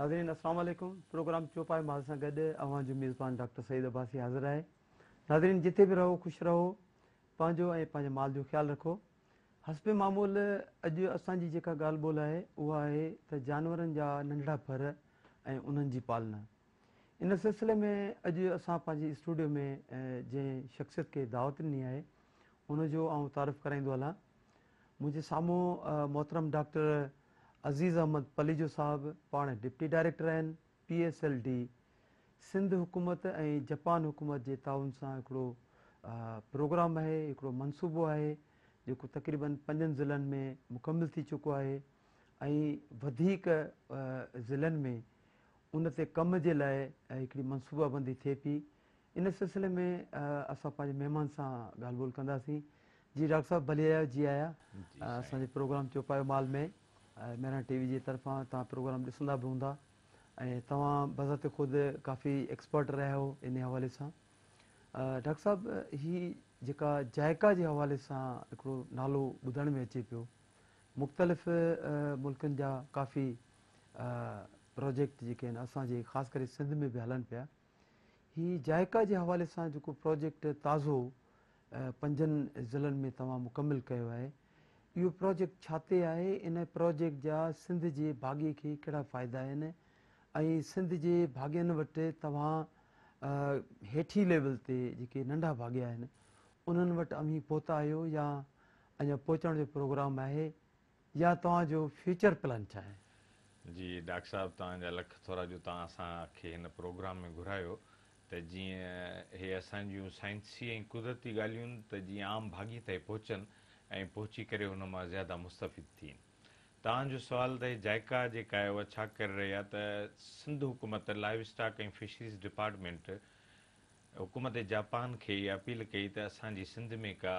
ناظرين السلام عليڪم پروگرام چوپائي مال سان گڏ اوهان جو ميزبان ڊاڪٽر سعيد عباسي حاضر آهي. ناظرين جتي به رهو خوش رهو، پنهنجو ۽ پنهنجي مال جو خيال رکو. حسب معمول اڄ اسان جي جيڪا ڳالهه ٻولهه آهي اها آهي ته جانورن جا ننڍڙا ڦر ۽ انهن جي پالنا. ان سلسلي ۾ اڄ اسان پنهنجي اسٽوڊيو ۾ جنهن شخصيت کي دعوت ڏني آهي ان جو آئون تعارف ڪرائيندو هلان. منهنجي سامهون محترم ڊاڪٽر عزيز احمد پليجو صاحب پاڻ ڊپٽي ڊائريڪٽر آهن P S L D Sindh حڪومت ۽ جپان حڪومت جي تعاون سان هڪڙو پروگرام آهي هڪڙو منصوبو آهي جيڪو تقريبن پنجن ضلعن ۾ مڪمل ٿي چڪو آهي ۽ وڌيڪ ضلعن ۾ ان تي ڪم جي لاء هڪڙي منصوبه بندي ٿئي پئي. ان سلسلي ۾ اسان پنهنجي مهمان سان ڳالهه ٻولهه ڪنداسين. جي ڊاڪٽر صاحب ڀلي آيو جي آيا اسان جي پروگرام چوپايو مال ۾ مهراڻ ٽي وي جي طرفان توهان پروگرام ڏسندا به هوندا ۽ توهان بذات خود ڪافي ايڪسپرٽ رهيا آهيو ان حوالي سان. ڊاڪٽر صاحب هي جيڪا جائڪا جي حوالي سان هڪڙو نالو ٻڌڻ ۾ اچي پيو مختلف ملڪن جا ڪافي پروجيڪٽ جيڪي آهن اسان جي خاص ڪري سنڌ ۾ به هلن پيا. هي جائڪا جي حوالي سان جيڪو پروجيڪٽ تازو پنجن ضلعن ۾ توهان مڪمل ڪيو آهي اهو پروجيڪٽ ڇا تي آهي ان پروجيڪٽ جا سنڌ جي ڀاڳي کي ڪهڙا فائدا آهن ۽ سنڌ جي ڀاڳين وٽ توهان هيٺين ليول تي جيڪي ننڍا ڀاڳيا آهن انهن وٽ اوهين پهتا آهيو يا اڃا پهچڻ جو پروگرام آهي يا توهان جو فيوچر پلان ڇا آهي؟ جي ڊاڪٽر صاحب توهان جا لک ٿورا جو توهان اسان کي هن پروگرام ۾ گهرايو ته جيئن هي اسان جون سائنسي ۽ قدرتي ڳالهيون ته جيئن عام ڀاڳي تائين پهچن ۽ پهچي ڪري هن مان زياده مستفيد ٿين. توهان جو سوال ته هي جائڪا جيڪا آهي اها ڇا ڪري رهي آهي ته سنڌ حڪومت لائيو اسٽاڪ ۽ فشريز ڊپارٽمينٽ حڪومت جاپان کي اها اپيل ڪئي ته اسان جي سنڌ ۾ ڪا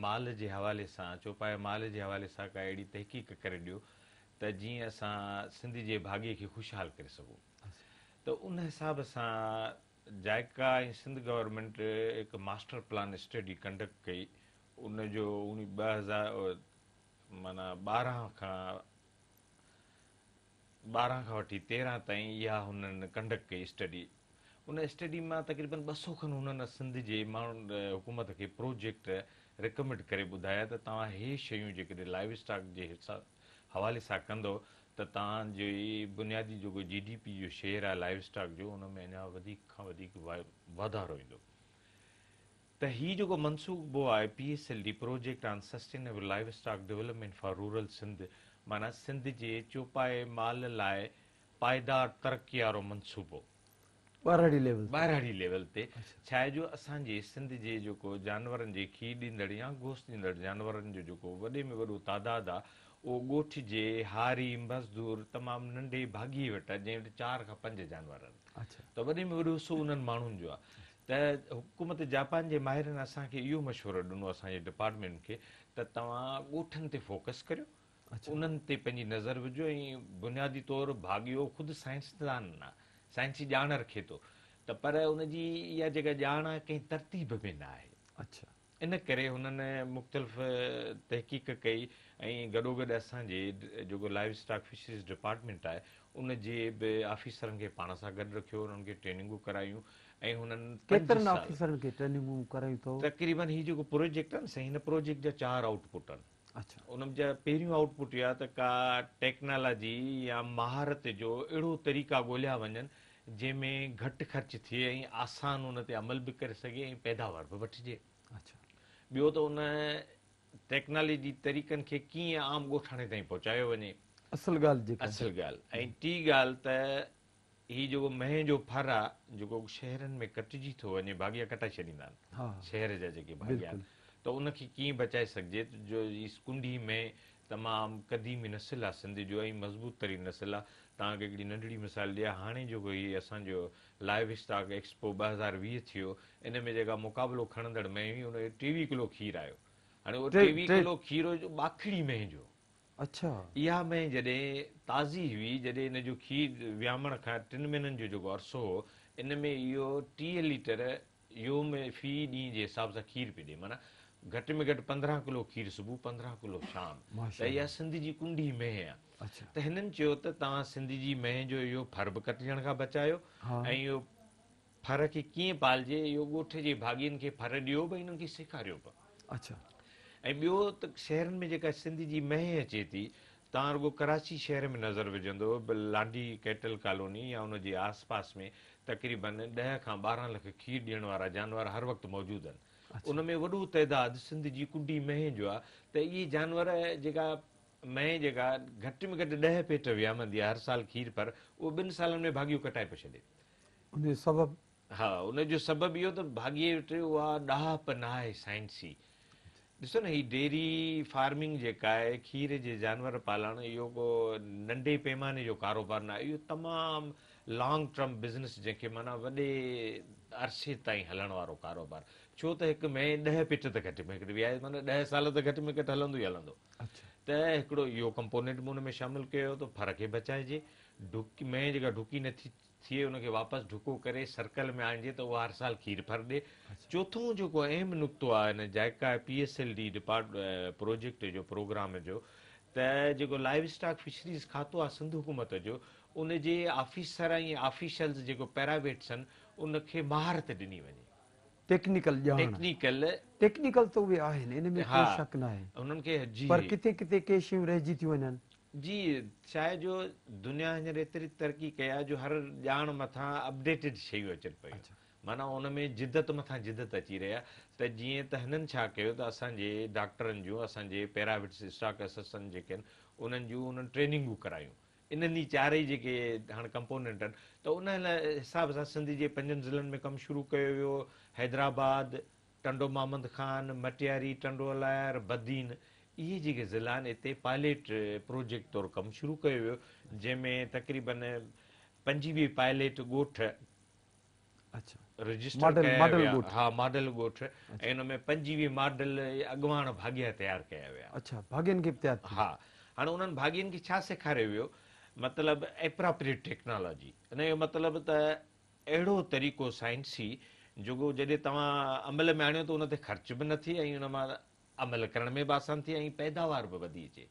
مال جي حوالي سان، چوپائي مال جي حوالي سان ڪا اهڙي تحقيق ڪري ڏيو ته جيئن اسان سنڌ جي ڀاڳي کي خوشحال ڪري سگهون. ته ان حساب سان جائڪا ۽ سنڌ گورنمينٽ هڪ ماسٽر پلان اسٽڊي ڪنڊڪٽ ڪئي ان جو 2000 معنيٰ 12 کان 12 کان وٺي 13 تائين اها هنن ڪنڊڪٽ ڪئي اسٽڊي. ان اسٽڊي مان تقريبن 200 کن هنن سنڌ جي ماڻهن حڪومت کي پروجيڪٽ ريڪمينڊ ڪري ٻڌايا ته توهان هي شيون جيڪڏهن لائيو اسٽاڪ جي حوالي سان ڪندو ته توهان جي بنيادي جيڪو جي ڊي پي جو شيئر آهي لائيو اسٽاڪ جو ان ۾ اڃا وڌيڪ کان وڌيڪ واڌارو ايندو. ته هي جيڪو منصوبو آهي P S L D project on sustainable livestock development for rural Sindh معنيٰ سنڌ جي چوپائي مال لاء پائيدار ترقي وارو منصوبو. ٻهراڙي ليول تي. ٻهراڙي ليول تي ڇا آهي جو اسان جي سنڌ جي جيڪو جانورن جي کير ڏيندڙ يا گوشت ڏيندڙ جانورن جو جيڪو وڏي ۾ وڏو تعداد آهي اهو ڳوٺ جي هاري مزدور تمام ننڍي ڀاڳي وٽ آهي جنهن وٽ چار کان پنج جانور آهن ته وڏي ۾ وڏو حصو انهن ماڻهن جو آهي ته حڪومت جاپان جي ماهرن اسان کي اهو مشورو ڏنو اسان جي ڊپارٽمينٽ کي ته توهان ڳوٺن تي فوڪس ڪريو انهن تي پنهنجي نظر وجهو ۽ بنيادي طور ڀاڳيو خود سائنسدان آ سائنسي ڄاڻ رکي ٿو ته پر ان جي اها جيڪا ڄاڻ آ ڪنهن ترتيب ۾ نه آهي ان ڪري هنن مختلف تحقيق ڪئي ۽ گڏوگڏ اسان جي جيڪو لائيو اسٽاڪ فشريز ڊپارٽمينٽ آهي ان جي به آفيسرن کي پاڻ سان گڏ رکيو انهن کي ٽريننگون ڪرايون ۽ هنن پنج ڪيترن سال آفيسرن کي ٽريننگون ڪرايون اٿو؟ تقريبن هي جيڪو پروجيڪٽ آهي نه سائين هن پروجيڪٽ جا چار آئوٽ پٽ آهن. ان جا پهريون آئوٽ پٽ اهو آهي ته ڪا ٽيڪنالاجي يا مهارت جو اهڙو طريقا ڳوليا وڃن جنهن ۾ گهٽ خرچ ٿئي ۽ آسان ان تي عمل به ڪري سگهي ۽ پيداوار به وٺجي. ٻيو ته ان ٽيڪنالاجي طريقن کي ڪيئن عام ڳوٺاڻي تائين پهچايو وڃي. اصل ڳالهه جيڪا. اصل ڳالهه ۽ ٽين ڳالهه ته هي جيڪو مينهن جو ڦر آ جيڪو شهرن ۾ ڪٽجي ٿو وڃي ڀاڳيا ڪٽائي ڇڏيندا آهن شهر جا جيڪي ڀاڳيا آهن ته ان کي ڪيئن بچائي سگهجي جو هي ڪنڊي مينهن تمام قديمي نسل آ سنڌ جو ۽ مضبوط ترين نسل آ. توهان کي هڪڙي ننڍڙي مثال ڏيان هاڻي جيڪو هي اسان جو لائيو اسٽاڪ ايڪسپو 2020 ٿيو ان ۾ جيڪا مقابلو کڻندڙ مينهن هئي ان جو 23 ڪلو کير آيو هاڻي اهو 23 ڪلو کير هو ٻاکڙي مينهن جو. اها مينهن جڏهن تازي هئي جڏهن ان جو کير ويامڻ کان ٽن مهينن جو جيڪو عرصو هو ان ۾ اهو 30 ليٽر يوم في ڏينهن جي حساب سان کير پئي ڏي معنيٰ گهٽ ۾ گهٽ 15 ڪلو کير صبح 15 ڪلو شام ته اها سنڌ جي ڪنڊي مينهن آهي ته هنن چيو ته توهان سنڌ جي مينهن جو اهو ڦر به ڪٽجڻ کان بچايو ۽ اهو ڦر کي ڪيئن پالجي اهو ڳوٺ جي ڀاڳين کي ڦر ڏيو به انهن کي سيکاريو به. اڇا. ۽ ٻيو ته شهرن ۾ جيڪا سنڌ جي مينهن اچي ٿي توهان رڳو ڪراچي شهر ۾ نظر وجهندو لانڍي ڪيٽل ڪالوني يا ان جي آس پاس ۾ تقريبن 10 کان 12 لک کير ڏيڻ وارا جانور هر وقت موجود آهن ان ۾ وڏو تعداد سنڌ جي ڪنڊي مينهن جو آهي ته اهي جانور جيڪا مينهن جيڪا گهٽ ۾ گهٽ 10 پيٽ ويامندي آهي هر سال کير پر اهو ٻن سالن ۾ ڀاڳيو ڪٽائي پيو ڇڏي. ان جو سبب؟ ها ان جو سبب اهو ته ڀاڳيي وٽ اها ڏاهپ نه آهي سائنسي. ڏسو نه هي ڊيري فارمنگ جيڪا آهي کير جي جانور پالڻ اهو ڪو ننڍي پيماني جو ڪاروبار نه آهي اهو تمام لانگ ٽرم بزنس جنهن کي معنيٰ وڏي عرصي تائين هلڻ وارو ڪاروبار ڇو ته هڪ مينهن 10 پيٽ ته گهٽ ۾ گهٽ ويهائي معنيٰ 10 سال ته گهٽ ۾ گهٽ هلندو ئي هلندو ته هڪڙو اهو ڪمپونينٽ به ان ۾ شامل ڪيو ويو ته ڦر کي بچائجي ڍڪي مينهن جيڪا ڍڪي نٿي ٿئي ان کي واپس ڍڪو ڪري سرڪل ۾ آڻجي ته اها هر سال کير ڦر ڏي. چوٿون جيڪو اهم نقطو آهي هن JICA P S L D depart project جو پروگرام جو ته جيڪو لائيو اسٽاڪ فشريز کاتو آهي سنڌ حڪومت جو ان جي آفيسر ۽ آفيشلز جيڪو پيراويٽس آهن ان کي مهارت ڏني وڃي. ٽيڪنيڪل ڄاڻ. ٽيڪنيڪل. ٽيڪنيڪل ته اهي آهن ان ۾ ڪو شڪ ناهي انهن کي جي. پر ڪٿي ڪٿي ڪي شيون رهجي ٿيون وڃن. جي ڇاهي جو دنيا هينئر ايتري ترقي ڪئي آهي جو هر ڄاڻ مٿان اپڊيٽيڊ شيون اچن پيون معنيٰ ان ۾ جدت مٿان جدت اچي رهي آهي ته جيئن ته هنن ڇا ڪيو ته اسان جي ڊاڪٽرن جون اسان جي پيراويٽس اسٽاڪ اسسٽنٽ جيڪي آهن انهن جون انهن ٽريننگون ڪرايون انهن ئي چارئي جيڪي هاڻ ڪمپوننٽ آهن ته ان حساب سان سنڌ جي پنجن ضلعن ۾ ڪم شروع ڪيو ويو حيدرآباد ٽنڊو محمد خان، مٽياري، ٽنڊو الهيار، بدين اهي جيڪي ضلعا آهن اتي پائليٽ پروجيڪٽ طور ڪم شروع ڪيو ويو جنهن ۾ تقريبن 25 پائليٽ ڳوٺ رجسٽر ڪيا ويا ها ماڊل ڳوٺ ۽ ان ۾ 25 ماڊل اڳواڻ ڀاڳيا تيار ڪيا ويا. اڇا ڀاڳين کي به تيار ٿي. ها هاڻي انهن ڀاڳين کي ڇا سيکاريو ويو مطلب ايپراپريٽ ٽيڪنالاجي ان جو مطلب ته اهڙو طريقو سائنسي جيڪو جڏهن توهان عمل ۾ آڻيو ته ان تي خرچ به نه ٿئي ۽ ان مان عمل ڪرڻ ۾ به آسان ٿئي ۽ پيداوار به وڌي اچي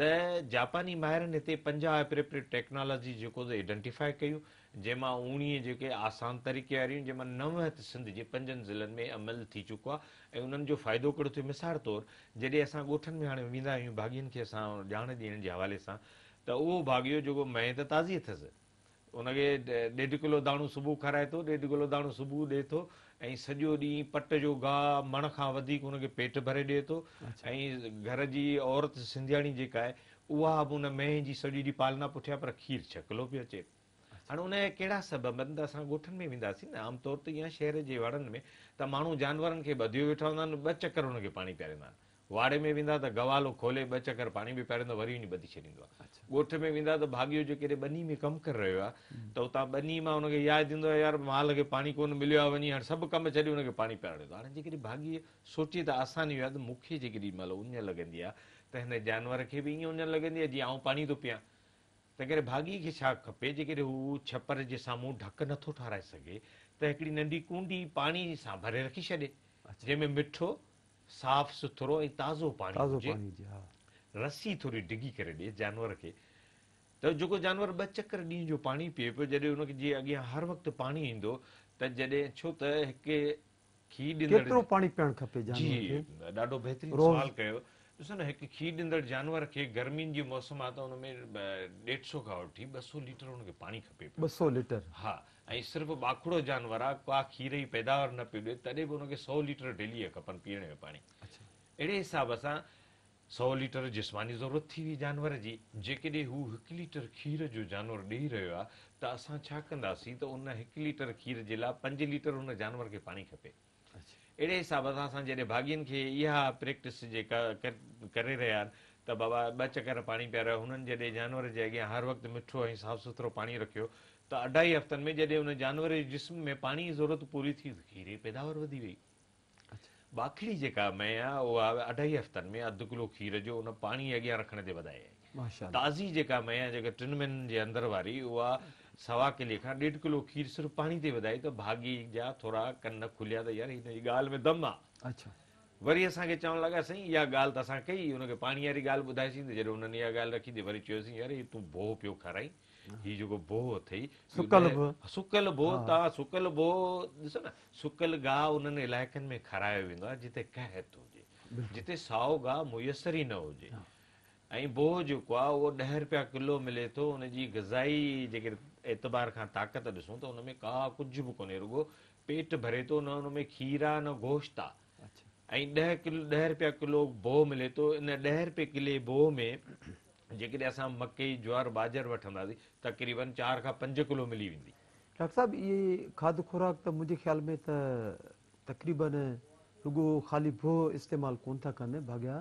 ته جاپاني ماهرن هتي 50 اپريپريٽ ٽيڪنالاجي جيڪو ته ايڊنٽيفائي ڪيون جنهن مان 19 جيڪي آسان طريقي واريون جنهن مان 9 هت سنڌ جي پنجن ضلعن ۾ عمل ٿي چڪو آهي ۽ انهن جو فائدو ڪهڙو ٿيو مثال طور جڏهن اسان ڳوٺن ۾ هاڻي ويندا آهيون ڀاڳين کي اسان ڄاڻ ڏيڻ جي حوالي سان ته اهو ڀاڳيو جيڪو مينهن ته تازي اٿس ان کي ڏيڍ ڪلو داڻو صبح کارائي ٿو، ڏيڍ ڪلو داڻو صبح ڏئي ٿو ۽ سڄو ڏينهن پٽ جو گاهه مڻ کان وڌيڪ ان کي پيٽ ڀري ڏئي ٿو ۽ گهر جي عورت سنڌياڻي جيڪا آهي اها به ان مينهن جي سڄي ڏينهن پالنا پٺيان پر کير 6 ڪلو پيو اچي. هاڻي ان جا ڪهڙا سبب آهن ته اسان ڳوٺن ۾ وينداسين نه عام طور تي يا شهر جي واڙن ۾ ته ماڻهو جانورن کي ٻڌيو ويٺا هوندا آهن ٻه چڪر ان کي پاڻي پياريندا آهن. واڙي ۾ ويندا ته گوالو کولي ٻه چڪر پاڻي به پياريندو وري وڃي ٻڌي ڇڏيندو آهي. ڳوٺ ۾ ويندا ته ڀاڳيو جيڪڏهن ٻني ۾ ڪم ڪري رهيو آهي ته اتان ٻني مان ان کي ياد ايندو آهي يار مال کي پاڻي ڪونه مليو آهي وڃي هاڻي سڀ ڪم ڇڏي ان کي پاڻي پيارڻ ويندو آهي. هاڻي جيڪڏهن ڀاڳيي سوچي ته آسان اهو آهي ته مون کي جيڪڏهن مهل اڃ لڳندي آهي ته هن جانور کي به ائين اڃ لڳندي آهي جيئن آئون پاڻي ٿو پيان. تنهنڪري ڀاڳيي کي ڇا کپي جيڪڏهن هو ڇپر جي سامهون ڍڪ نٿو ٺهرائي سگهي ته هڪڙي ننڍي ڪونڊي پاڻي سان ڀري رکي ڇڏي جنهن ۾ مٺو صاف سٿرو ۽ تازو پاڻي تازو هجي. پاڻي هجي ها. رسي ٿوري ڊگهي ڪري ڏي جانور کي ته جيڪو جانور ٻه چڪر ڏينهن جو پاڻي پيئي پيو جڏهن ان جي اڳيان هر وقت پاڻي ايندو ته جڏهن ڇو ته هڪ کير ڏيندڙ ڪيترو پاڻي پيئڻ کپي جي جانور کي ڏاڍو بهترين روز؟ سوال ڪيو ڏسو نه هڪ کير ڏيندڙ جانور کي گرمين جي موسم آ ته ان ۾ 150 کان وٺي 200 ليٽر ان کي پاڻي کپي پيو. 200 ليٽر. ها ۽ صرف ٻاکڙو جانور آ، ڪا کير جي پيداوار نه پيو ڏئي، تڏهن به ان کي 100 ليٽر ڊيلي جا کپن پيئڻ جو پاڻي. اهڙي حساب سان 100 ليٽر جسماني ضرورت ٿي وئي جانور جي. جيڪڏهن هو هڪ ليٽر کير جو جانور ڏئي رهيو آ ته اسان ڇا ڪنداسين ته ان هڪ ليٽر کير جي لاء 5 ليٽر ان جانور کي پاڻي کپي. اهڙي حساب سان اسان جڏهن ڀاڳين کي اها پريڪٽس جيڪا ڪري رهيا آهن ته بابا ٻه چڪر پاڻي پياريو هنن جڏهن جانور جي اڳيان هر وقت مٺو ۽ صاف سٿرو پاڻي رکيو ته اڍائي هفتن ۾ جڏهن ان جانور جي جسم ۾ پاڻي جي ضرورت پوري ٿي ته کير جي پيداوار وڌي وئي. ٻاکڙي جيڪا مينهن آهي اها اڍائي هفتن ۾ اڌ ڪلو کير جو ان پاڻي اڳيان رکڻ تي وڌائي آئي. تازي جيڪا مينهن آهي جيڪا 3 مهينن جي اندر واري اها سوا ڪلي کان ڏيڍ ڪلو کير صرف پاڻي تي وڌائي ته ڀاڳي جا ٿورا ڪن کليا ته يار هن جي ڳالهه ۾ دم آ. وري اسان کي چوڻ لڳا سائين اها ڳالهه ته اسان ڪئي ان کي پاڻي واري ڳالهه ٻڌائيسين ته جڏهن انهن اها ڳالهه رکي ته وري چيوسين يار هي تون بوهه پيو کارائين هي جيڪو بوهه اٿئي سڪل بوهه سڪل بوهه توهان سڪل بوهه ڏسو نه سڪل گاهه انهن علائقن ۾ کارايو ويندو آهي جتي قحط هجي جتي سائو گاهه ميسر ئي نه هجي ۽ بوهه جيڪو آهي اهو ڏهه رپيا ڪلو ملي ٿو ان جي غذائي جيڪڏهن اعتبار کان طاقت ڏسون ته ان ۾ ڪا ڪجهه به ڪونهي رڳو پيٽ ڀري ٿو نه ان ۾ کير آهي نه گوشت آهي ۽ ڏهه ڪلو ڏهه رپيا ڪلو بوهه ملي ٿو ان ڏهه رپئي ڪلي بوهه ۾ جيڪڏهن اسان مڪئي جوار ٻاجهر وٺنداسين تقريبن چار کان پنج ڪلو ملي ويندي. ڊاڪٽر صاحب اهي کاڌ خوراڪ ته منهنجي خيال ۾ ته تقريبن رڳو خالي بوهه استعمال ڪون ٿا ڪن ڀاڳيا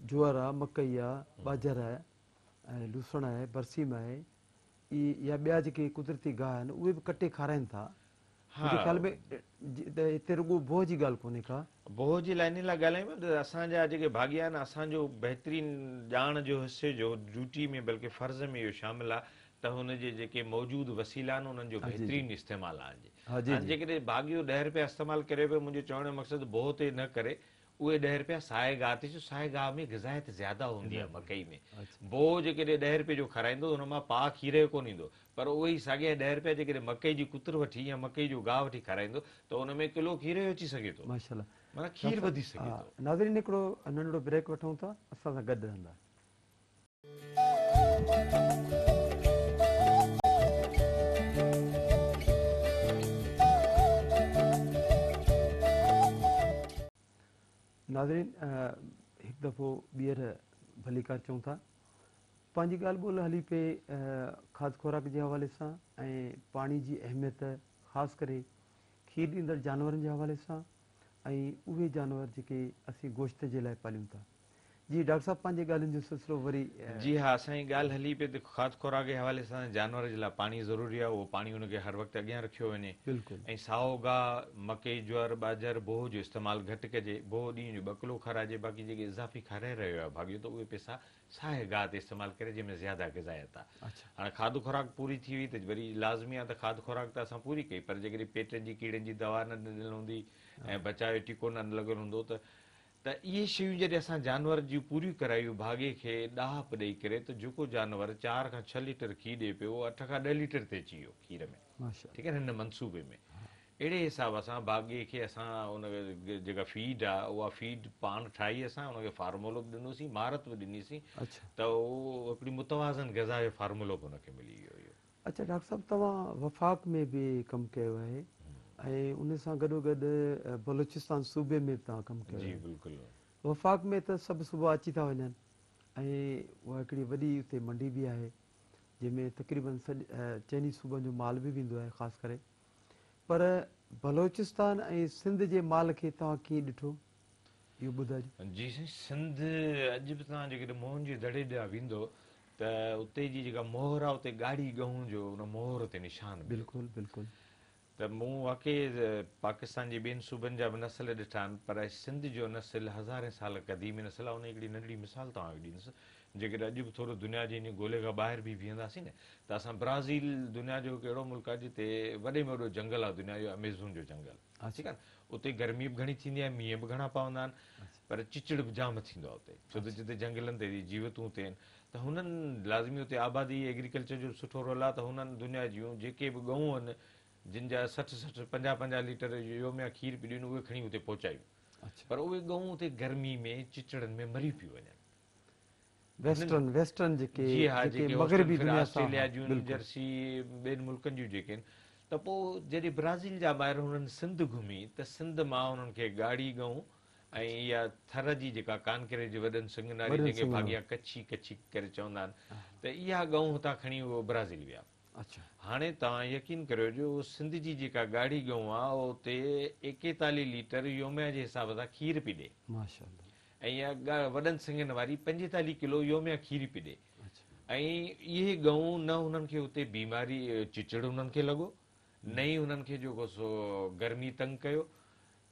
جوئر آ مڪئي آ ٻاجهر آهي ۽ لوسڻ آهي برسيم آهي اهي يا ٻيا جيڪي قدرتي گاهه آهن اهي به ڪٽي کارائن ٿا منهنجي خيال ۾ ته هتي رڳو بوهه جي ڳالهه ڪونهي ڪا. بوهه جي لاء انهي لاء ڳالهايون پيا ته اسان جا جيڪي ڀاڳيا آهن اسان جو بهترين ڄاڻ جو حصي جو ڊيوٽي ۾ بلڪه فرض ۾ اهو شامل آهي ته هن جي جيڪي موجود وسيلا آهن انهن جو بهترين استعمال آڻجي. هاڻي جيڪڏهن ڀاڳيو ڏهه رپيا استعمال ڪري پيو منهنجو چوڻ جو مقصد بوهه تي نه ڪري اهي ڏهه رپيا سائي گاهه تي ڇو سائي گاهه ۾ غذائيت زياده هوندي آهي مڪئي ۾ بوهه جيڪڏهن ڏهه رپئي جو کارائيندو ته ان مان پاء کير جو ڪونه ايندو پر اهي ئي ساڳيا ڏهه رپيا جيڪڏهن مڪئي جي ڪتر وٺي يا مڪئي جو گاهه وٺي کارائيندو ته ان ۾ ڪلو کير جو اچي سگهي ٿو ماشاءالله معنيٰ کير وڌي سگهي ٿو. ناظرين هڪڙو ننڍڙو بريڪ وٺون ٿا اسان سان گڏ رهندا. ناظرين هڪ دفعو ٻيهر ڀليڪار چئون ٿا. پنهنجي ڳالهه ٻولهه هلي پئي کاڌ خوراڪ جي حوالي سان ۽ پاڻي جي اهميت خاص ڪري کير ڏيندڙ جانورن جي حوالي سان ۽ اهي جانور جيڪي اسين گوشت جي لاء پاليون ٿا. جي ڊاڪٽر صاحب پنهنجي ڳالهين جو سلسلو وري. جي ها اسان جي ڳالهه هلي پئي ته کاڌ خوراڪ جي حوالي سان جانور جي لاء پاڻي ضروري آهي اهو پاڻي ان کي هر وقت اڳيان رکيو وڃي بلڪل. ۽ سائو گاهه مڪئي جوئر ٻاجهر بوهه جو استعمال گهٽ ڪجي بوهه ڏينهن جو ٻه ڪلو کارائجي باقي جيڪي اضافي کارائي رهيو آهي ڀاڳيو ته اهي پئسا سائي گاهه تي استعمال ڪري جنهن ۾ زياده غذائيت آهي هاڻي کاڌ خوراڪ پوري ٿي وئي ته وري لازمي آهي ته کاڌ خوراڪ ته اسان پوري ڪئي پر جيڪڏهن پيٽن جي ڪيڙن جي دوا نه ڏنل هوندي ۽ بچاء جو ٽيڪو نه لڳل هوندو ته ته اهي شيون جڏهن اسان جانور جون پوريون ڪرايون ڀاڳي کي ڏاهپ ڏئي ڪري ته جيڪو جانور چار کان ڇهه ليٽر کير ڏئي پيو اهو اٺ کان ڏهه ليٽر تي اچي ويو کير ۾ ٺيڪ آهي نه هن منصوبي ۾ اهڙي حساب سان ڀاڳي کي اسان ان جيڪا فيڊ آهي اها فيڊ پاڻ ٺاهي اسان ان کي فارمولو به ڏنوسين مهارت به ڏنيسين ته اهو هڪڙي متوازن غذا جو فارمولو به ان کي ملي ويو اهو. اڇا ڊاڪٽر صاحب توهان وفاق ۾ به ڪم ڪيو آهي ۽ ان سان گڏو گڏ بلوچستان صوبي ۾ به توهان ڪم ڪيو آهي. جي بلڪل. وفاق ۾ ته سڀ صوبا اچي ٿا وڃن ۽ اها هڪڙي وڏي اتي منڊي به آهي جنهن ۾ تقريبن سڄ چئني صوبن جو مال به ويندو آهي خاص ڪري پر بلوچستان ۽ سنڌ جي مال کي توهان ڪيئن ڏٺو اهو ٻڌائجو. جي سائين سنڌ اڄ به توهان جيڪڏهن موهن جي دڙي ڏانهن ويندو ته اتي جي جيڪا مهر آ اتي ڳاڙهي ڳئون جو ان مهر تي نشان ملي ٿو. بلڪل بلڪل. ته مون واقعي پاڪستان جي ٻين صوبن جا به نسل ڏٺا آهن پر سنڌ جو نسل هزارين سال قديمي نسل آ ان جي هڪڙي ننڍڙي مثال توهان کي ڏيندس جيڪڏهن اڄ به ٿورو دنيا جي انهي گولي کان ٻاهر به بيهنداسين نه ته اسان برازيل دنيا جو هڪ اهڙو ملڪ آ جتي وڏي ۾ وڏو جنگل آ دنيا جو اميزون جو جنگل ٺيڪ آ نه اتي گرمي به گهڻي ٿيندي آهي مينهن به گهڻا پوندا آهن پر چچڙ به جام ٿيندو آهي اتي ڇو ته جتي جنگلن تي جيوتون اتي آهن ته هنن لازمي اتي آبادي ايگريڪلچر جو به سٺو رول آهي ته هنن دنيا جون جيڪي به ڳئون آهن جن جا 60 60 50 50 ليٽر يوميا کير پيون ڏين اهي کڻي اتي پهچايون پر اهي ڳئون اتي گرمي ۾ چچڙن ۾ مري پيون وڃن. ويسٽرن ويسٽرن جيڪي جي ها جيڪي جيڪي مغربي هوسٽن دنيا سان آسٽريليا ها جون بلڪل. جرسي ٻين ملڪن جون جيڪي آهن ته پوء جڏهن برازيل جا ماهر هنن سنڌ گهمي ته سنڌ مان هنن کي ڳاڙهي ڳئون ۽ اها ٿر جي جيڪا ڪانڪري جي وڏن سڱن واري وڏن جنهن کي سڱن ڀاڳيا واري. ڪڇي ڪڇي ڪري چوندا آهن ته اها ڳئون هتان کڻي اهي برازيل ويا. هاڻي توهان يقين ڪريو جو سنڌ جي جيڪا ڳاڙهي ڳئون آهي اها اتي ايڪيتاليهه ليٽر يوميا جي حساب سان کير پئي ڏي. ماشاءالله. ۽ اها وڏن سڱن واري 45 ڪلو يوميا کير پئي ڏي. ۽ اهي ڳئون نه هنن کي اتي بيماري چچڙ هنن کي لڳو نه ئي هنن کي جيڪو سو گرمي تنگ ڪيو.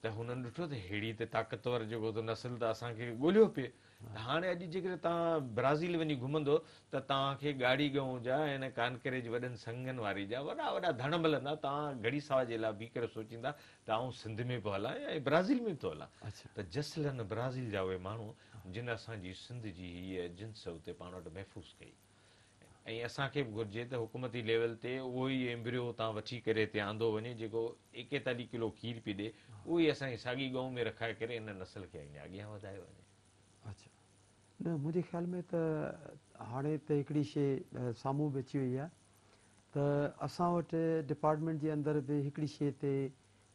ته هنن ڏٺو ته ههڙي ته طاقتور جيڪو ته نسل ته اسان کي ڳوليو پئي ته هاڻي اڄ جيڪڏهن توهان برازيل وڃي گهمندو ته توهان کي ڳاڙهي ڳئون جا ۽ ان ڪانڪريج وڏن سڱن واري جا وڏا وڏا ڌڻ ملندا توهان گهڙي ساهه جي لاء بيهي ڪري سوچيندا ته آئون سنڌ ۾ پيو هلان يا برازيل ۾ ٿو هلان ته جس لهن برازيل جا اهي ماڻهو جن اسان جي سنڌ جي هيء جنس اتي پاڻ وٽ محفوظ ڪئي. ۽ اسان کي به گهرجي ته حڪومتي ليول تي اهو ئي ايمبريو اتان وٺي ڪري هتي آندو وڃي جيڪو ايڪيتاليهه ڪلو کير پي ڏي اهو ئي اسان جي ساڳي ڳئون ۾ رکائي ڪري ان نسل کي اڃا اڳيان وڌايو وڃي. اڇا نه منهنجي خيال ۾ ته هاڻي ته هڪڙي شي سامهون به اچي وئي آهي ته اسان وٽ ڊپارٽمينٽ جي اندر به هڪڙي شي تي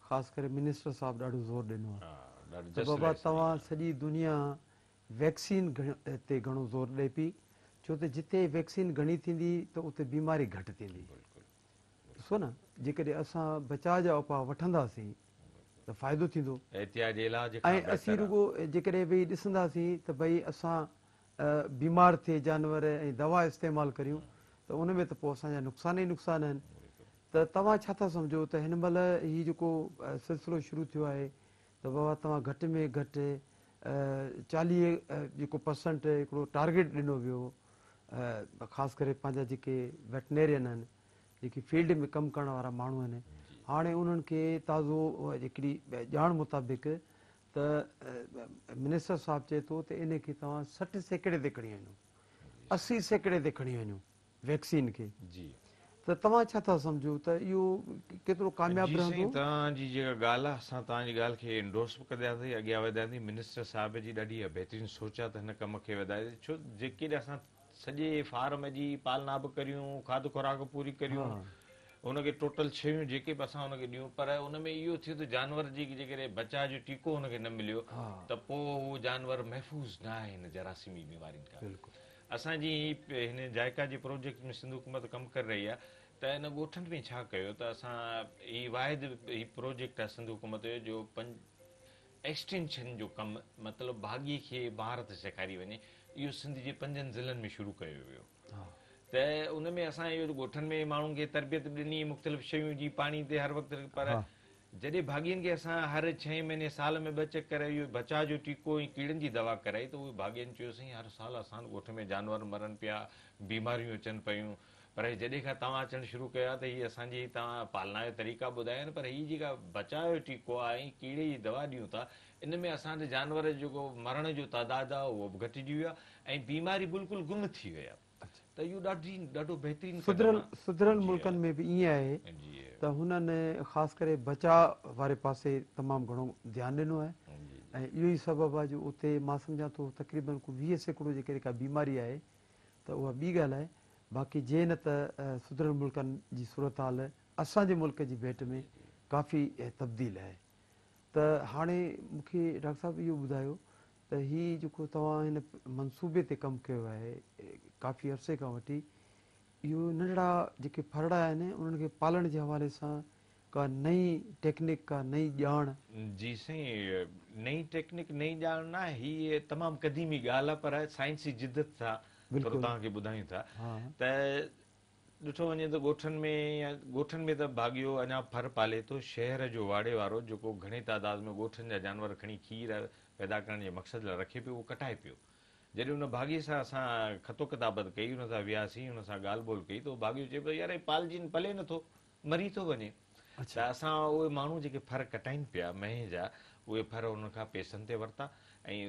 خاص ڪري منسٽر صاحب ڏاڍو زور ڏنو آهي ته بابا توهان سڄي دنيا ويڪسين تي گهڻو زور ڏئي پئي ڇو ته جتي ويڪسين گهڻي ٿيندي ته اتي بيماري گهٽ ٿيندي. ڏسو نه جيڪڏهن اسان بچاء جا اپاء وٺنداسين ته فائدو ٿيندو. احتياط علاج کان ۽ اسين بهتر آ. رڳو جيڪڏهن ويهي ڏسنداسين ته ڀئي اسان بيمار ٿئي جانور ۽ دوا استعمال ڪريون ته ان ۾ ته پوء اسان جا نقصان ئي نقصان آهن. ته توهان ڇا ٿا سمجهو ته هن مهل هي جيڪو سلسلو شروع ٿيو آهي ته بابا توهان گهٽ ۾ گهٽ 40 جيڪو پرسنٽ هڪڙو ٽارگيٽ ڏنو ويو هو خاص ڪري پنهنجا جيڪي ويٽنيرين آهن جيڪي فيلڊ ۾ ڪم ڪرڻ وارا ماڻهو آهن هاڻي انهن کي تازو هڪڙي ڄاڻ مطابق ته منسٽر صاحب چئي ٿو ته ان کي توهان 60% تي کڻي وڃو 80% تي کڻي وڃو ويڪسين کي جي. ته توهان ڇا ٿا سمجهو ته اهو ڪيترو ڪامياب جي رهندو؟ سائين توهان جي جيڪا ڳالهه آهي اسان توهان جي ڳالهه کي انڊورس به ڪنداسين اڳيان وڌائيندي منسٽر صاحب جي ڏاڍي اها بهترين سوچ آهي ته هن ڪم کي وڌائجي ڇو جيڪڏهن اسان سڄي فارم جي پالنا به ڪريون کاڌ خوراڪ پوري ڪريون ان کي ٽوٽل شيون جيڪي به اسان ان کي ڏيون پر ان ۾ اهو ٿئي ٿو جانور جي جيڪڏهن بچاء جو ٽيڪو ان کي نه مليو ته پوء اهو جانور محفوظ نه آهي هن جراثيمي بيمارين کان. اسان جي هن جائيڪا جي پروجيڪٽ ۾ سنڌ حڪومت ڪم ڪري رهي آهي ته ان ڳوٺن ۾ ڇا ڪيو ته اسان هي واحد هي پروجيڪٽ آهي سنڌ حڪومت جو جو پنج ايڪسٽينشن جو ڪم مطلب ڀاڳي کي مهارت سيکاري وڃي اهو سنڌ جي پنجن ضلعن ۾ شروع ڪيو ويو ته ان ۾ اسان اهو ڳوٺن ۾ ماڻهن کي تربيت به ڏني مختلف شيون جي پاڻي تي هر وقت پر جڏهن ڀاڳين کي اسان هر ڇهين مهيني سال ۾ ٻه چڪر اهو بچاء جو ٽيڪو ۽ ڪيڙن جي دوا ڪرائي ته اهي ڀاڳين چيو سائين هر سال اسان ڳوٺ ۾ جانور مرن پيا بيماريون اچن پيون پر هي جڏهن کان توهان اچڻ شروع ڪيو آهي ته هي اسان جي توهان پالنا جو طريقا ٻڌايا آهن پر هي جيڪا بچاء جو ٽيڪو آهي ۽ ڪيڙي جي دوا ڏيون ٿا ان ۾ اسان وٽ جانور جو جيڪو مرڻ جو تعداد آهي اهو به گهٽجي ويو آهي ۽ بيماري بلڪل گم ٿي وئي آهي. ته اهو ڏاڍي ڏاڍو بهترين قدم سڌريل آهي. سڌريل جي ملڪن ۾ به ائين آهي جي ته هنن خاص ڪري بچاء واري پاسي تمام گهڻو ڌيان ڏنو آهي جي ۽ اهو ئي سبب آهي جو اتي مان سمجهان ٿو تقريبن ڪو 20% جيڪڏهن ڪا بيماري آهي ته اها ٻي ڳالهه آهي باقي جي نه ته سڌريل ملڪن جي صورتحال اسان جي ملڪ جي ڀيٽ ۾ ڪافي تبديل آهي ته هاڻي مون کي ڊاڪٽر صاحب اهو ٻڌايو ته هي جيڪو توهان هن منصوبي تي ڪم ڪيو آهي ڪافي عرصي کان وٺي اهو ننڍڙا جيڪي ڦرڙا آهن انهن کي پالڻ جي حوالي سان ڪا نئين ٽيڪنڪ ڪا نئين ڄاڻ. جي سائين نئين ٽيڪنڪ نئين ڄاڻ نه آهي هي تمام قديمي ڳالهه آهي پر سائنسي جدت سان ٿورو توهان کي ٻڌايون ٿا ته ڏٺو وڃي ته ڳوٺن ۾ يا ڳوٺن ۾ ته ڀاڳيو اڃا ڦر پالي ٿو، شهر جو واڙي وارو جيڪو گهڻي تعداد ۾ ڳوٺن جا جانور کڻي کير پيدا ڪرڻ جي مقصد لاء رکي پيو اهو ڪٽائي پيو. جڏهن ان ڀاڳيي سان اسان خط و ڪتابت ڪئي، ان سان وياسين، ان سان ڳالهه ٻولهه ڪئي ته اهو ڀاڳيو چئي پيو يار هي پالجي پلي نٿو، مري ٿو وڃي. ته اسان اهي ماڻهو جيڪي ڦر ڪٽائين پيا مينهن جا اهي ڦر انهن کان پئسن تي ورتا ۽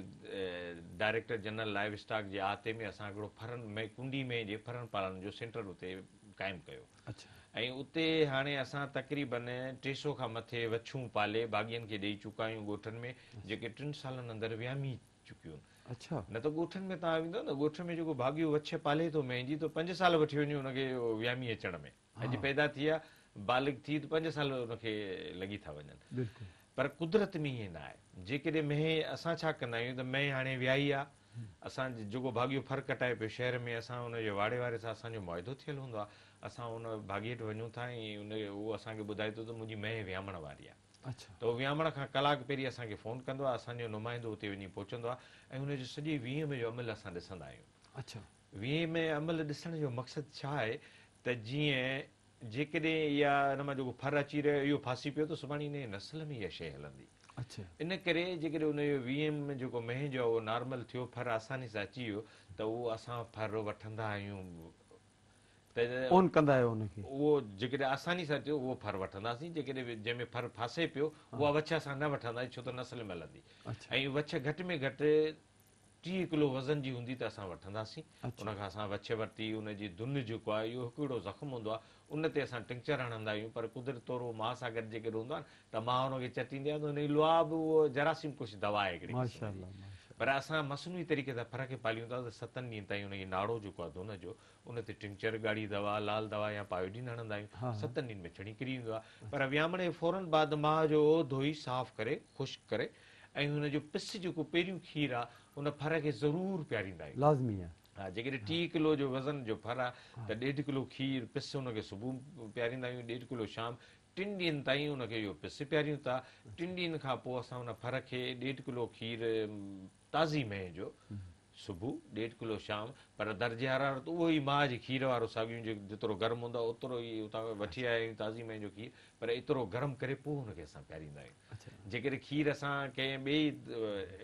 ڊائريڪٽر جنرل لائيو اسٽاڪ جي احاطي ۾ اسان هڪڙو ڦرن ۾ ڪنڊي مينهن جي ڦرن پالڻ جو سينٽر اتي قائم ڪيو ۽ اتي هاڻي اسان تقريبن 300 کان مٿي وڇون پالي ڀاڳين کي ڏئي چڪا آهيون ڳوٺن ۾ جيڪي ٽن سالن اندر ويامي چڪيون نه ته ڳوٺن ۾ توهان ويندو نه ڳوٺ ۾ جيڪو ڀاڳيو وڇ پالي ٿو مينهن جي ته 5 سال وٺي وڃي ان کي ويامي اچڻ ۾. اڄ پيدا ٿي آ، بالغ ٿي ته 5 سال ان کي لڳي ٿا وڃن. پر قدرت ۾ ائين نه آهي. جيڪڏهن مينهن اسان ڇا ڪندا آهيون ته مينهن هاڻي ويائي آ، اسان جيڪو ڀاڳيو ڦر ڪٽائي پيو شهر ۾ اسان ان جي واڙي واري سان اسان جو معاهدو ٿيل هوندو آ، اسان ان ڀاڳيي وٽ وڃون ٿا ۽ ان اهو اسان کي ٻڌائي ٿو ته منهنجي مينهن ويامڻ واري آ. ته اهو ويامڻ کان ڪلاڪ پهرين اسان کي فون ڪندو آ، اسان جو نمائندو اتي وڃي پهچندو آ ۽ ان جو سڄي ويم جو عمل اسان ڏسندا آهيون. ويم عمل ڏسڻ جو مقصد ڇا آهي ته جيئن جيڪڏهن اها ان مان جيڪو ڦر اچي رهيو اهو ڦاسي پيو ته سڀاڻي ان جي نسل ۾ اها شيء هلندي. ان ڪري جيڪڏهن ان جو ويم جيڪو مينهن جو آهي اهو نارمل ٿيو ڦر آساني سان اچي ويو ته اهو اسان ڦر وٺندا آهيون ته اون ڪندا آهيو ان کي. اهو جيڪڏهن آساني سان ٿيو اهو ڦر وٺنداسين جيڪڏهن جنهن ۾ ڦر ڦاسي پيو اها وڇ اسان نه وٺنداسين ڇو ته نسل ۾ هلندي ۽ وڇ گهٽ ۾ گهٽ 30 ڪلو وزن جي هوندي ته اسان وٺنداسين. ان کان اسان وڇ ورتي، ان جي دن جيڪو آهي اهو هڪڙو زخم هوندو آهي، ان تي اسان ٽنڪچر هڻندا آهيون، پر قدرت طور اهو ماء سان گڏ جيڪڏهن هوندو آهي نه ته ماء ان کي چٽيندي آهي ته ان جي لعاب اهو جراثيم ڪش دوا آهي هڪڙي قسم جي. پر اسان مصنوعي طريقي سان ڦر کي پاليون ٿا ته ستن ڏينهن تائين ان جي ناڙو جيڪو آهي دن جو ان تي ٽنڪچر ڳاڙهي دوا، لال دوا يا پايوڊين هڻندا آهيون، ستن ڏينهن ۾ ڇڻي ڪري ويندو آهي. پر ويامڻ جي فورن بعد ماء جو اهو ڌوئي صاف ڪري خشڪ ڪري ۽ هن جو پس جيڪو پهريون کير آ ان ڦر کي ضرور پياريندا آهيون. لازمي آ. ها جيڪڏهن 30 ڪلو جو وزن جو ڦر آ ته ڏيڍ ڪلو کير پس ان کي صبح پياريندا آهيون ڏيڍ ڪلو شام ٽن ڏينهن تائين ان کي اهو پس پياريون ٿا ٽن ڏينهن کان پوء اسان ان ڦر کي ڏيڍ ڪلو کير تازي مينهن جو صبح ڏيڍ ڪلو شام پر درجه حرارت اهو ئي ماء جي کير وارو ساڳيون جيترو گرم هوندو آهي اوترو ئي اتان وٺي آيا آهيون تازي مينهن جو کير پر ايترو گرم ڪري پوء ان کي اسان پياريندا آهيون جيڪڏهن کير اسان ڪنهن ٻئي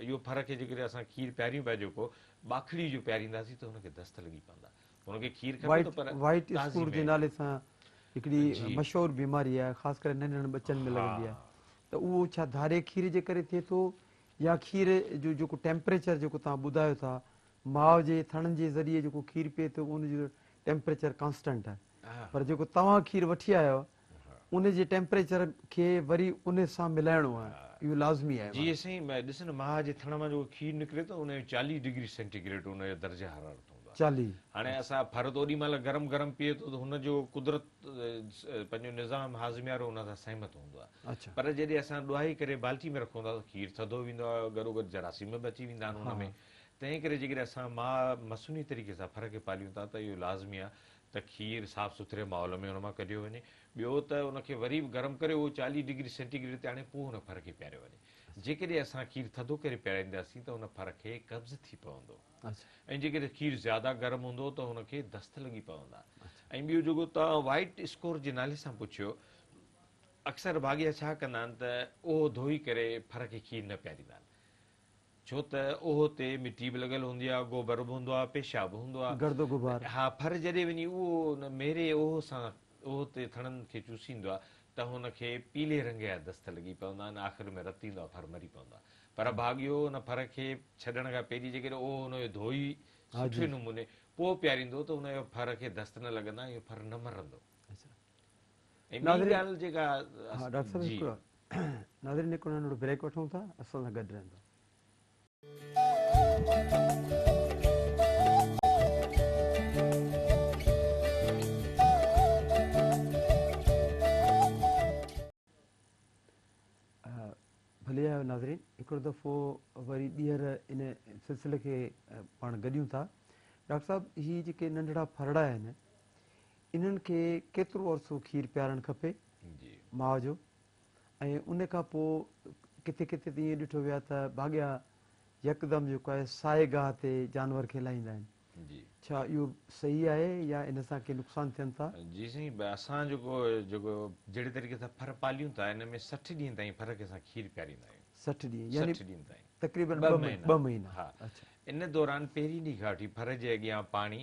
اهو ڦر کي جيڪڏهن اسان کير پياريون پيا جيڪو ٻاکڙي جو پيارينداسين ته هن کي دست لڳي پوندا هن کي کير کپي ٿو پر وائيٽ اسڪور جي نالي سان هڪڙي مشهور بيماري آهي خاص ڪري ننڍن ٻچن ۾ لڳندي آهي ته اهو ڇا ڌاري کير جي ڪري ٿئي ٿو يا کير جو جيڪو ٽيمپريچر جيڪو توهان ٻڌايو ٿا ماء جي ٿڻن جي ذريعي جيڪو کير پئي ٿو ان جو ٽيمپريچر ڪانسٽنٽ آهي پر جيڪو توهان کير وٺي آيا آهيو ان جي ٽيمپريچر کي وري ان سان ملائڻو آهي اهو لازمي آهي. جي سائين ڏس نه ماء جي ٿڻ مان جيڪو کير نڪري ٿو ان جو 40 ڊگري سينٽي گريڊ ان جو درجه حرارت هوندو آهي. 40. هاڻي اسان ڦر ته اوڏي مهل گرم گرم پيئي ٿو ته هن جو قدرت پنهنجو نظام هاضمي وارو ان سان سهمت هوندو آهي. پر جڏهن اسان ڏوهائي ڪري بالٽي ۾ رکون ٿا ته کير ٿڌو ويندو آهي گڏوگڏ جراثيم به اچي ويندا آهن ان ۾ تنهن ڪري جيڪڏهن اسان ماء مصنوعي طريقي سان ڦر کي پاليون ٿا ته اهو لازمي آهي ته کير صاف سٿري ماحول ۾ ان مان ڪڍيو وڃي. ٻيو ته ان کي وري به گرم ڪري اهو 40 ڊگري سينٽي گريڊ تي آڻي پوء ان ڦر کي پياريو وڃي. جيڪڏهن اسان کير ٿڌو ڪري پيارينداسين ته ان ڦر کي قبض ٿي پوندو ۽ جيڪڏهن کير زياده گرم هوندو ته هن کي دست لڳي پوندا. ۽ ٻيو جيڪو توهان وائيٽ اسڪور جي نالي سان پڇيو اڪثر ڀاڳيا ڇا ڪندا آهن ته اهو ڌوئي ڪري ڦر کي کير نه پياريندا آهن. ڇو ته اهو تي مٽي به لڳل هوندي آهي، گوبر به هوندو آهي، پيشاب به هوندو آهي. گرد و غبار. ها ڦر جڏهن وڃي اهو ان ميري اهو سان اهو تي ٿڻن کي چوسيندو آهي ته هن کي پيلي رنگ جا دست لڳي پوندا آهن، آخر ۾ رت ايندو آهي، ڦر مري پوندو آهي. پر ڀاڳيو ان ڦر کي ڇڏڻ کان پهرين جيڪڏهن اهو هن جو ڌوئي سٺي نموني پوء پياريندو ته ان جو ڦر کي دست نه لڳندا ۽ اهو ڦر نه مرندو. ۽ ٻي ڳالهه جيڪا ها ڊاڪٽر صاحب هڪڙو ناظرين هڪڙو ننڍڙو بريڪ وٺون ٿا اسان سان گڏ رهندا. ڀلي آيو ناظرين هڪڙو دفعو وري ٻيهر ان سلسلي کي پاڻ گڏيون ٿا ڊاڪٽر صاحب هي جيڪي ننڍڙا ڦرڙا آهن انهن کي ڪيترو عرصو کير پيارڻ کپي ماء جو ۽ ان کان پوء ڪٿي ڪٿي ته ائين ڏٺو ويو آهي ته ڀاڳيا يڪدم جيڪو آهي سائي گاهه تي جانور کي لاهيندا آهن ڇا اهو صحيح آهي يا ان سان ڪي نقصان ٿين ٿا؟ جي سائين اسان جيڪو جيڪو جهڙي طريقي سان ڦر پاليون ٿا ان ۾ 60 ڏينهن تائين ڦر کي اسان کير پياريندا آهيون. 60 ڏينهن يعني 60 ڏينهن تائين تقريبن ٻه مهينا. ها ان دوران پهرين ڏينهن کان وٺي ڦر جي اڳيان پاڻي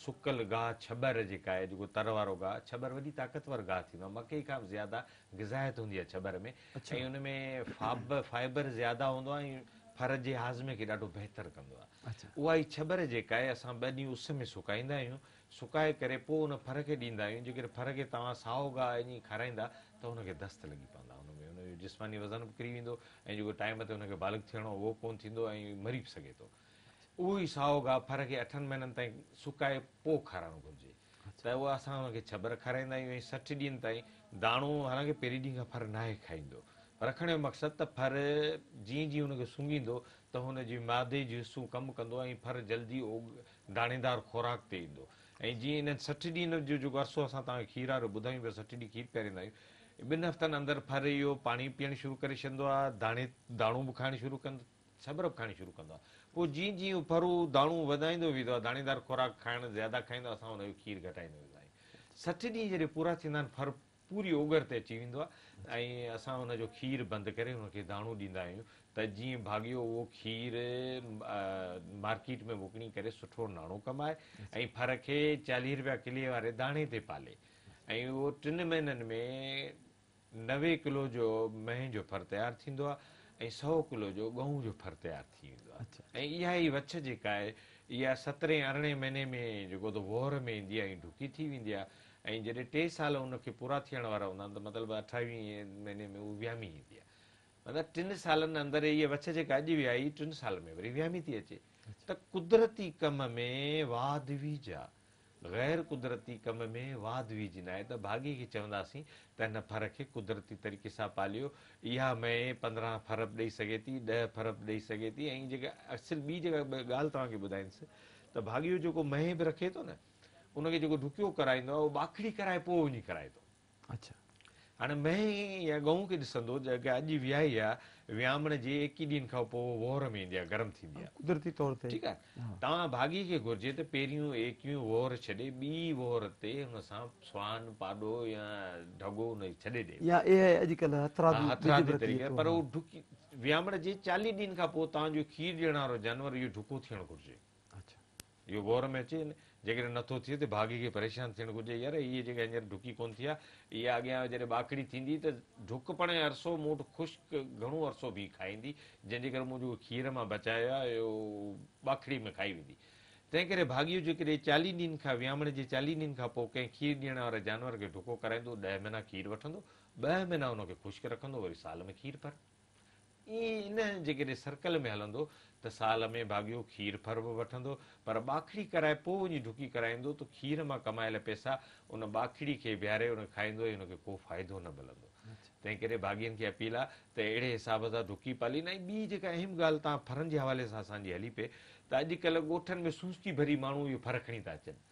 سڪل گاهه ڇٻر جيڪا آهي جيڪو تر وارو گاهه ڇٻر وڏي طاقتور گاهه ٿيندو آهي مڪئي کان به زياده غذائيت هوندي آهي ڇٻر ۾ ۽ ان ۾ فائبر زياده هوندو آهي ۽ ڦر جي هاضمي کي ڏاڍو بهتر ڪندو آهي اها ئي ڇٻر جيڪا آهي اسان ٻه ڏينهن اس ۾ سڪائيندا آهيون سڪائي ڪري پوء ان ڦر کي ڏيندا آهيون جيڪڏهن ڦر کي توهان سائو گاهه ائين ئي کارائيندا ته ان کي دست لڳي پوندا ان ۾ ان جو جسماني وزن به ڪري ويندو ۽ جيڪو ٽائيم تي ان کي بالغ ٿيڻو اهو ڪونه ٿيندو ۽ مري به سگهي ٿو. اهو ئي سائو گاهه ڦر کي اٺن مهينن تائين سڪائي پوء کارائڻ گهرجي ته اهو اسان ان کي ڇٻر کارائيندا آهيون ۽ 60 ڏينهن تائين داڻو حالانڪه پهرين ڏينهن کان ڦر ناهي کائيندو رکڻ جو مقصد ته ڦر جيئن جيئن ان کي سونگهيندو ته هن جي معدي جو حصو ڪم ڪندو ۽ ڦر جلدي داڻيدار خوراڪ تي ايندو ۽ جيئن انهن 60 ڏينهن جو جيڪو عرصو اسان توهان کي کير وارو ٻڌايون پيا 60 ڏينهن کير پياريندا آهيون ٻن هفتن اندر ڦر اهو پاڻي پيئڻ شروع ڪري ڇڏندو آهي داڻي داڻو به کائڻ شروع ڪندو ڇٻر به کائڻ شروع ڪندو آهي. پوء جيئن جيئن ڦر داڻو وڌائيندو ويندو آهي، داڻيدار خوراڪ کائڻ زياده کائيندو آهي، اسان ان جو کير گهٽائيندو ويندا آهيون. 60 ڏينهن جڏهن پورا ٿيندا آهن ڦر پوري اوڳر تي اچي ويندو آهي ۽ اسان ان جو کير بند ڪري ان کي داڻو ڏيندا آهيون ته جيئن ڀاڳيو اهو کير مارڪيٽ ۾ وڪڻي ڪري سٺو ناڻو ڪمائي ۽ ڦر کي 40 رپيا ڪلي واري داڻي تي پالي ۽ اهو ٽن مهينن ۾ 90 ڪلو جو مينهن جو ڦر تيار ٿيندو آهي ۽ 100 ڪلو جو ڳئون جو ڦر تيار ٿي ويندو آهي ۽ اها ئي وڇ جيڪا آهي اها سترهين ارڙهين مهيني ۾ جيڪو ته وهر ۾ ايندي آهي ۽ ڍڪي ٿي ويندي آهي ۽ جڏهن ٽي سال ان کي پورا ٿيڻ وارا هوندا آهن ته مطلب اٺاويهين مهيني ۾ هو ويامي ايندي آهي مطلب ٽن سالن اندر هيء وڇ جيڪا اڄ ويائي ٽن سالن ۾ وري ويامي ٿي اچي ته قدرتي ڪم ۾ واڌ ويجهه آهي غير قدرتي ڪم ۾ واڌ ويجهه ناهي ته ڀاڳي کي چونداسين ته هن ڦر کي قدرتي طريقي سان پاليو اها مينهن 15 ڦر به ڏئي سگهي ٿي 10 ڦر به ڏئي سگهي ٿي ۽ جيڪا اصل ٻي جيڪا ڳالهه توهان کي ٻڌائيندس ته ڀاڳيو جيڪو مينهن به رکي ٿو نه ان کي جيڪو ڍڪيو ڪرائيندو آهي اهو ٻاکڙي ڪرائي پوء وڃي ڪرائي ٿو. اڇا. هاڻي مينهن يا ڳئون کي ڏسندو جيڪا اڄ ويائي آهي ويامڻ جي ايڪيهه ڏينهن کان پوء وهر ۾ ايندي آهي گرم ٿيندي آهي. قدرتي طور تي. ٺيڪ آهي. توهان ڀاڳي کي گهرجي ته پهريون ايڪيهون وهر ڇڏي ٻي وهر تي هن سان سوان پاڏو يا ڍڳو ان کي ڇڏي ڏي. يا اهي اڄڪلهه هٿرادو ها ٻج به هٿرادي رکجي طريقي ٿو پر ها. اهو ڍڪي ويامڻ جي 40 ڏينهن کان پوء توهان جو کير ڏيڻ وارو جانور اهو ڍڪو ٿيڻ گهرجي. اڇا. اهو وهر ۾ اچي جيڪڏهن نٿو ٿئي ته ڀاڳي کي پريشان ٿيڻ گهرجي يار هيء جيڪا هينئر ڍڪي ڪونه ٿي آهي اها اڳيان جڏهن ٻاکڙي ٿيندي ته ڍڪ پڻ جو عرصو مون وٽ خشڪ گهڻو عرصو به کائيندي جنهن جي ڪري مون جيڪو کير مان بچايو آهي اهو ٻاکڙي ۾ کائي ويندي تنهن ڪري ڀاڳيو جيڪڏهن 40 ڏينهن کان ويامڻ جي 40 ڏينهن کان پوء ڪنهن کير ڏيڻ واري جانور کي ڍڪو ڪرائيندو 10 مهينا کير وٺندو 2 مهينا ان کي خشڪ رکندو وري سال ۾ کير ڦر ائين ان جيڪڏهن سرڪل ۾ هلندو ته سال ۾ ڀاڳيو کير ڦر به وٺندو پر ٻاکڙي ڪرائي پوء وڃي ڍڪي ڪرائيندو ته کير مان ڪمايل پئسا ان ٻاکڙي کي بيهاري ان کي کائيندو ۽ ان کي ڪو فائدو نه ملندو. تنهن ڪري ڀاڳين کي اپيل آ ته اهڙي حساب سان ڍڪي پالين ۽ ٻي جيڪا اهم ڳالهه توهان ڦرن جي حوالي سان اسان جي هلي پئي ته اڄڪلهه ڳوٺن ۾ سوسڪي ڀري ماڻهو اهي ڦر کڻي ٿا اچن.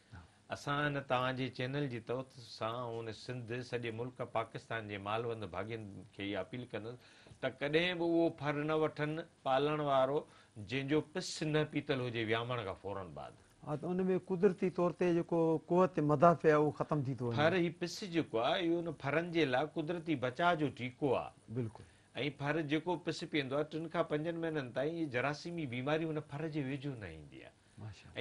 اسان هن توهان جي چينل جي توسط سان هن سنڌ، سڄي ملڪ، پاڪستان جي مالوند ڀاڳين کي اها اپيل ڪندس ته ڪڏهن به اهو ڦر نه وٺن پالڻ وارو جنهن جو پس نه پيتل هجي ويامڻ کان فورن بعد. ها ته ان ۾ قدرتي طور تي جيڪو قوت مدافع آهي اهو ختم ٿي ٿو وڃي. ڦر هي پس جيڪو آهي اهو ان ڦرن جي لاء قدرتي بچاء جو ٽيڪو آهي. بلڪل. ۽ ڦر جيڪو پس پيئندو آهي ٽن کان پنجن مهينن تائين اهي جراثيمي بيماري ان ڦر جي ويجهو نه ايندي آهي.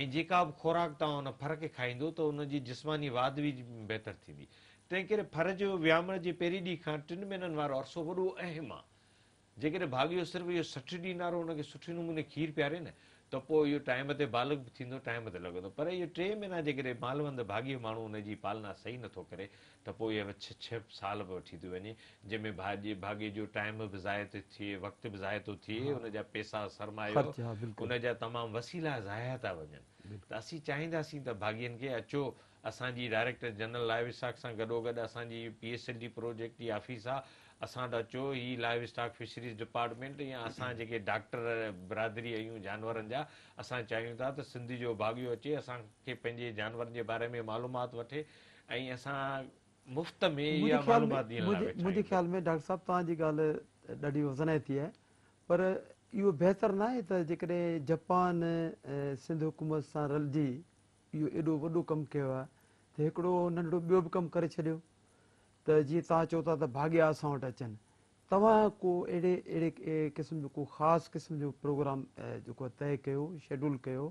۽ جيڪا به خوراڪ توهان ان ڦر کي کائيندو ته ان جي جسماني واڌ ويجهه بهتر ٿيندي. تنهنڪري ڦر جو ويامڻ جي پهرين ڏينهن کان ٽن مهينن وارو عرصو وڏو اهم آ. جيڪڏهن ڀاڳيو صرف اهو 60 ڏينهن وارو ان کي سٺي نموني کير پياري نه ته پوء اهو ٽائيم تي بالغ به ٿيندو ٽائيم تي لڳندو پر اهو ٽي مهينا جيڪڏهن مالوند ڀاڳيو ماڻهو ان جي پالنا صحيح نٿو ڪري ته پوء اها ڇهه ڇهه سال به وٺي ٿي وڃي، جنهن ۾ ڀاڄي ڀاڳي جو ٽائيم به ضايع ٿو ٿئي، وقت به ضايع ٿو ٿئي، ان جا پئسا، سرمايو، خرچ، ها بلڪل. ان جا تمام وسيلا ضايع ٿا وڃن. ته اسين چاهينداسين ته ڀاڳين کي اچو اسان جي ڊائريڪٽر جنرل لائيو اسٽاڪ سان گڏوگڏ اسان جي P S L D project جي آفيس آ، اسان وٽ اچو، هي لائيو اسٽاڪ فشريز ڊپارٽمينٽ يا اسان جيڪي ڊاڪٽر برادري آهيون جانورن جا، اسان چاهيون ٿا ته سنڌ جو ڀاڳيو اچي اسان کي پنهنجي جانورن جي باري ۾ معلومات وٺي ۽ اسان مفت ۾ منهنجي اها خيال ۾ معلومات ڏيڻ لاء ويٺا منهنجي آهيون. خيال ۾ ڊاڪٽر صاحب توهان جي ڳالهه ڏاڍي وزنائتي آهي پر اهو بهتر ناهي ته جيڪڏهن جپان سنڌ حڪومت سان رلجي اهو ايڏو وڏو ڪم ڪيو آهي ته هڪڙو ننڍڙو ٻيو به ڪم ڪري ڇڏيو ته جيئن توهان چئو ٿا ته ڀاڳيا اسان وٽ اچن توهان ڪو اهڙي اهڙي قسم جو ڪو خاص قسم جو پروگرام جيڪو آهي طئي ڪيو شيڊول ڪيو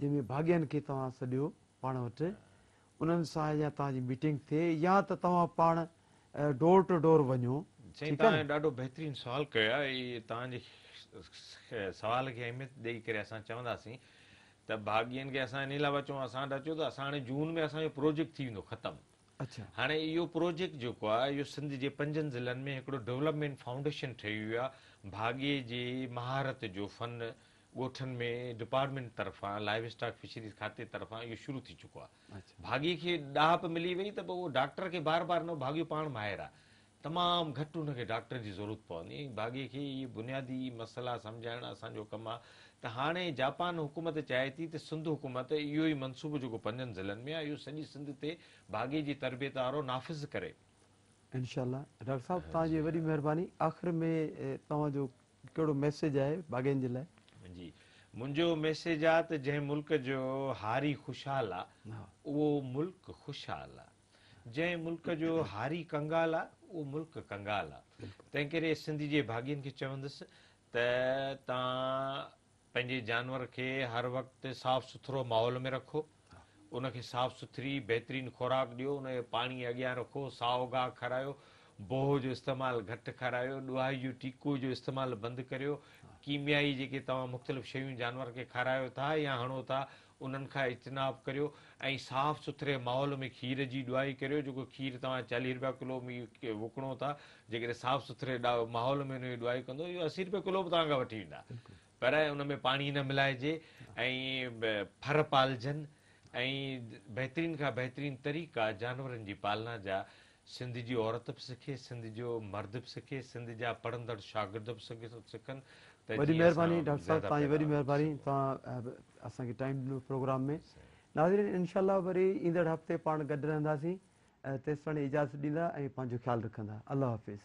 جنهن ۾ ڀاڳين کي توهان سڏيو پاڻ وٽ انهن سان يا توهان جي ميٽنگ ٿئي يا ته توهان پاڻ ڊور ٽو ڊور وڃو سائين ٺيڪ آهي توهان نه. ڏاڍو بهترين سوال ڪيو آهي توهان جي سوال کي اهميت ڏئي ڪري اسان چونداسين ته ڀاڳين کي اسان انهي لاء پيا چئون اسان وٽ اچو ته اسان هاڻي جون ۾ اسان جو پروجيڪٽ ٿي ويندو ختم اڇا. هاڻي اهو پروجيڪٽ جيڪو آهي اهو سنڌ جي پنجن ضلعن ۾ هڪڙو ڊولپمينٽ فائونڊيشن ٺهي ويو آهي ڀاڳي جي مهارت جو فن ڳوٺن ۾ ڊپارٽمينٽ طرفان لائيو اسٽاڪ فشريز کاتي طرفان اهو شروع ٿي چڪو آهي. ڀاڳي کي ڏاهپ ملي وئي ته پوء اهو ڊاڪٽر کي بار بار نه ڀاڳيو پاڻ ماهر آهي تمام گهٽ ان کي ڊاڪٽر جي ضرورت پوندي ۽ ڀاڳي کي اهي بنيادي مسئلا سمجهائڻ اسان جو ڪم آهي ته هاڻي جاپان حڪومت چاهي ٿي ته سنڌ حڪومت اهو ئي منصوبو جيڪو پنجن ضلعن ۾ آهي اهو سڄي سنڌ تي ڀاڳي جي تربيت وارو نافذ ڪري. انشاء الله ڊاڪٽر صاحب توهان جي وڏي مهرباني آخر ۾ توهان جو ڪهڙو ميسيج آهي باغين جي لاء؟ جي منهنجو ميسيج آ ته جنهن ملڪ جو هاري خوشحال آ اهو ملڪ خوشحال آ. جنهن ملڪ جو هاري ڪنگال آ اهو ملڪ ڪنگال آ. تنهنڪري سنڌ جي ڀاڳين کي چوندس ته توهان پنهنجي جانور کي هر وقت صاف سٿرو ماحول ۾ رکو، ان کي صاف سٿري بهترين خوراڪ ڏيو، ان جو پاڻي اڳيان رکو، سائو گاهه کارايو، بوهه جو استعمال گهٽ کارايو، ڏهائي جو ٽيڪو جو استعمال بند ڪريو، ڪيميائي جيڪي توهان مختلف شيون جانور کي کارايو ٿا يا هڻو ٿا انهن کان اجتناب ڪريو ۽ صاف سٿري ماحول ۾ کير جي ڏهائي ڪريو، جيڪو کير توهان 40 رپيا ڪلو ۾ وڪڻو ٿا، جيڪڏهن صاف سٿري ماحول ۾ ان جي ڏهائي ڪندو اهو 80 رپيا ڪلو به توهان کان وٺي ويندا پر ان ۾ پاڻي نه ملائجي ۽ ڦر پالجن ۽ بهترين کان بهترين طريقا جانورن جي پالنا جا سنڌ جي عورت به سکي، سنڌ جو مرد به سکي، سنڌ جا پڙهندڙ شاگرد به سکن ته وڏي جيئن مهرباني اسان ڊاڪٽر صاحب زياده توهان جي وڏي پيداوار ڪري مهرباني سگهون. توهان اسان کي ٽائيم ڏنو پروگرام ۾ ناظرين انشاء الله وري ايندڙ هفتي پاڻ گڏ رهنداسين تيستاڻي اجازت ڏيندا ۽ پنهنجو خيال رکندا الله حافظ.